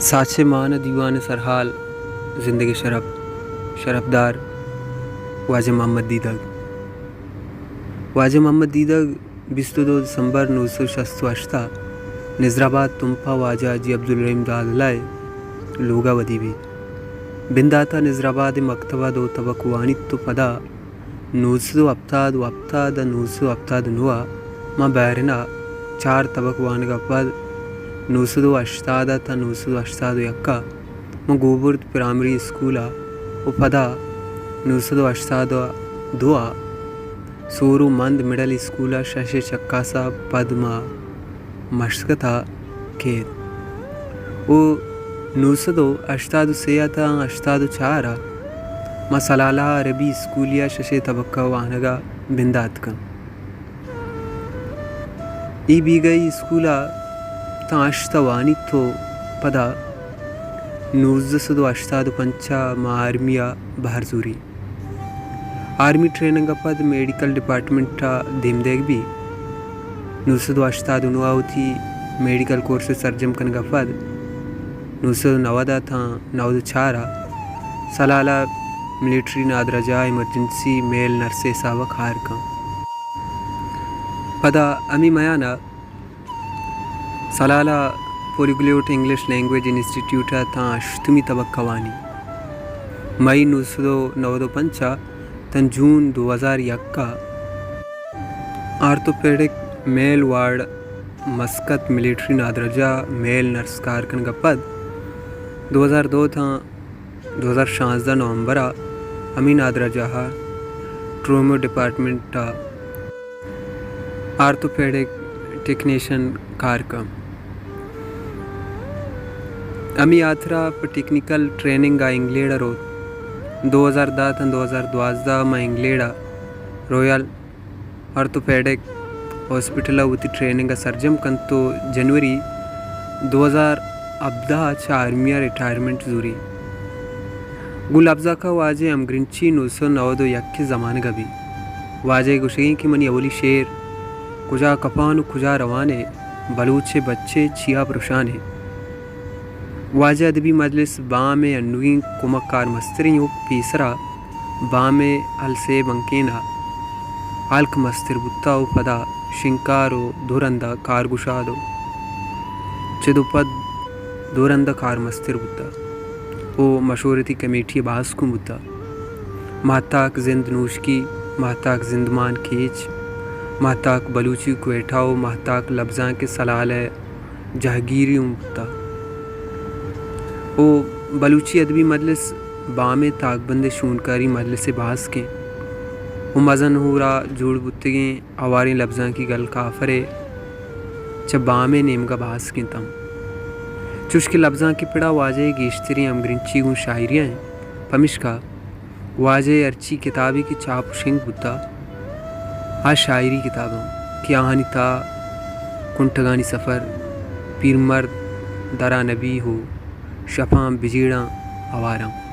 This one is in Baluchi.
ساچ ءِ مان ءُ دیوان ءِ سرحال، زندگ ءِ شرپ، شرپدار واجہ محمد دیدگ۔ واجہ محمد دیدگ بیست ءُ دو دسمبر نو سد ءُ شست ءُ ہشت ءَ نظرآباد تمپ ءَ واجہ حاجی عبدالرحیم دادلہ ءِ لوگ ءَ ودی بیت۔ بندات ءَ نظرآباد ءِ مکتب ءَ دو تبک وانیت ءُ پدا نو سد ءُ ہپتاد ءُ ہپتاد ءُ نو سد ءُ ہپتاد ءُ نو ءَ ماں بحرین ءَ چار تبک وانگ ءَ پد نو سد ءُ ہشتاد ءَ تاں نو سد ءُ ہشتاد ءُ یک ءَ ماں گوبرد پرائمری اسکول ءَ ءُ پدا نو سد ءُ ہشتاد ءُ دو ءَ سورو مند مڈل اسکول ءَ شش ءِ چکاس ءَ پد ماں مشکت ءَ کیت ءُ نو سد ءُ ہشتاد ءُ سے ءَ تاں ہشتاد ءُ چار ءَ ماں سلالہ ءَ عربی اسکولی ءَ شش ءِ تبک ءَ وانگ ءَ بندات کنت۔ اے بیگاہی اسکول ءَ تاں ہشت ءَ وانیت ءُ پدا نوزدہ سد ءُ ہشتاد ءُ پنچ ءَ ماں آرمی ءَ بہر زوری۔ آرمی ٹریننگ ءَ پد میڈیکل ڈیپارٹمنٹ ءَ دیم دیگ بی۔ نو سد ءُ ہشتاد ءُ نو ءَ وتی میڈیکل کورس ءِ سرجم کنگ ءَ پد نو سد ءُ نود ءَ تاں نود ءُ چار ءَ سلالہ ملٹری نادراہجاہ ءَ ایمرجنسی میل نرس ءِ حساب ءَ کار کن۔ پدا ہمے میان ءَ سلالہ پولیگلوٹ انگلش لینگویج انسٹیٹیوٹ ءَ تاں ہشتمی تبک ءَ وانی۔ مئی نو سد ءُ نود ءُ پنچ ءَ تاں جون دو ہزار یک ءَ آرتھوپیڈک میل وارڈ مسقط ملٹری نادراہجاہ میل نرس کار کنگ ءَ پد دو ہزار دو تاں دو ہزار شانزدہ نومبر ءَ ہمے نادراہجاہ ءَ ٹروما ڈیپارٹمنٹ ءَ آرتھوپیڈک ٹیکنیشن کار کن۔ ہمے ہاترا پہ ٹیکنیکل ٹریننگ ءَ انگلینڈ ءَ روت۔ دو ہزار دہ تاں دو ہزار دوازدہ ءَ ماں انگلینڈ ءَ رویل آرتھوپیڈک ہاسپٹل ءَ وتی ٹریننگ ءَ سرجم کنت ءُ جنوری دو ہزار ہبدہ ءَ چہ آرمی ءَ ریٹائرمنٹ زوری۔ گوں لبزانک ءَ واجہ ءِ ہمگرنچی نو سد ءُ نود ءُ یک ءِ زمانگ ءَ بیت۔ واجہ ءِ گوشگ اِنت کہ منی اولی شعر کجا کپان ءُ کجا روان ئے، بلوچ ءِ بچے چیا پرشان ئے۔ واجہ ادبی مجلس بام ءِ انوگیں کمک کار مستریں ءُ پیسرا بام ءِ السے بنکین ءَ ہلک مستر بوتہ ءُ پدا شنکار ءُ دو رند ءَ کارگشاد ءُ چد ءُ پد دو رند ءَ کارمستر بوتہ ءُ مشورتی کمیٹی ءِ باسکوں بوتہ۔ ماہتاک زند نوشکی، ماہتاک زندمان کیچ، ماہتاک بلوچی کوئٹہ ءُ ماہتاک لبزانک سلالہ ءِ جہگیری اوں بوتہ ءُ بلوچی ادبی مجلس بام ءِ تاکبند ءِ شونکاری مجلس ءِ باسکیں ءُ مزن ہورا جوڑ بوتگیں ہواریں لبزانکی گل کافر ءِ چہ بام ءِ نیمگ ءَ باسک اِنت ہم۔ چوش کہ لبزانکی پڑ ءَ واجہ ءِ گیشتریں ہمگرنچی گوں شاعری ءَ اِنت، پمیشکا واجہ ءِ ہرچی کتابے کہ چاپ ءُ شنگ بوتہ، آ شاعری کتاب اَنت کہ آہانی تہا کنٹگانی سفر، پیرمرد درا نبی ءُ شپاں بجیڑاں ہوار اَنت۔